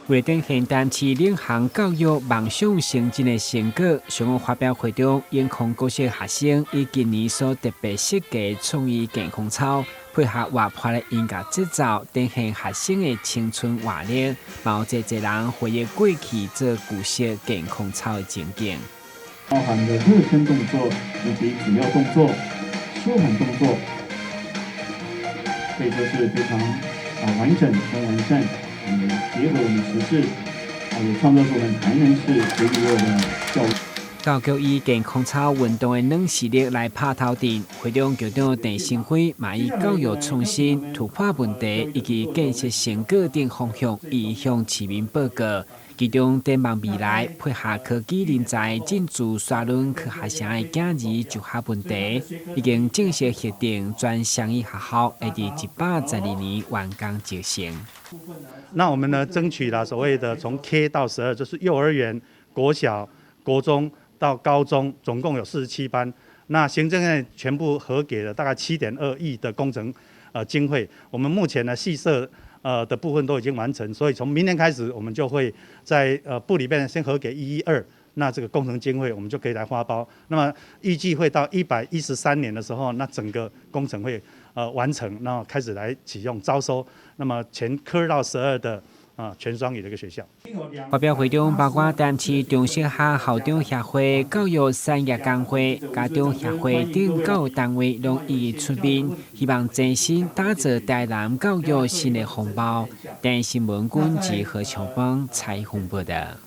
為展現台南市領航教育夢想成真的成果，成果發表會中，永康國小學生以今年所特別設計創意健康操，配合活潑的音樂節奏，展現學生的青春活力，嘛有濟濟人回憶過去做舊式健康操的情景。包含了熱身動作以及主要動作、舒緩動作，可以說是非常完整跟完善。結合我們時事，也創造出我們台南市獨一無二的教育。教育以健康操運動的軟實力來拍頭陣，會長校長鄭新輝嘛以教育創新、突破問題以及建設成果等方向，伊向市民報告。其中展望未來，配合科技人才進駐沙崙科學城的囝兒就學問題，已經正式核定全雙語學校會佇112年完工就成。那我們呢，爭取了所謂的從 K 到12，就是幼兒園、國小、國中到高中，總共有47班。那行政院全部核給了大概7.2億的工程經費。我們目前呢，細設的部分都已經完成，所以從明年開始，我們就會在部裡邊先核給112，那這個工程經費我們就可以來發包。那麼預計會到113年的時候，那整個工程會完成，然後開始來啟用招收。那麼全 K 到十二的全雙語的一個學校。發表會中，包括台南市中小學校長協會、教育產業工會、家長協會等教育單位攏一一出面，希望全新打造台南教育新的風貌。電視新聞軍及何秋芳採訪報道。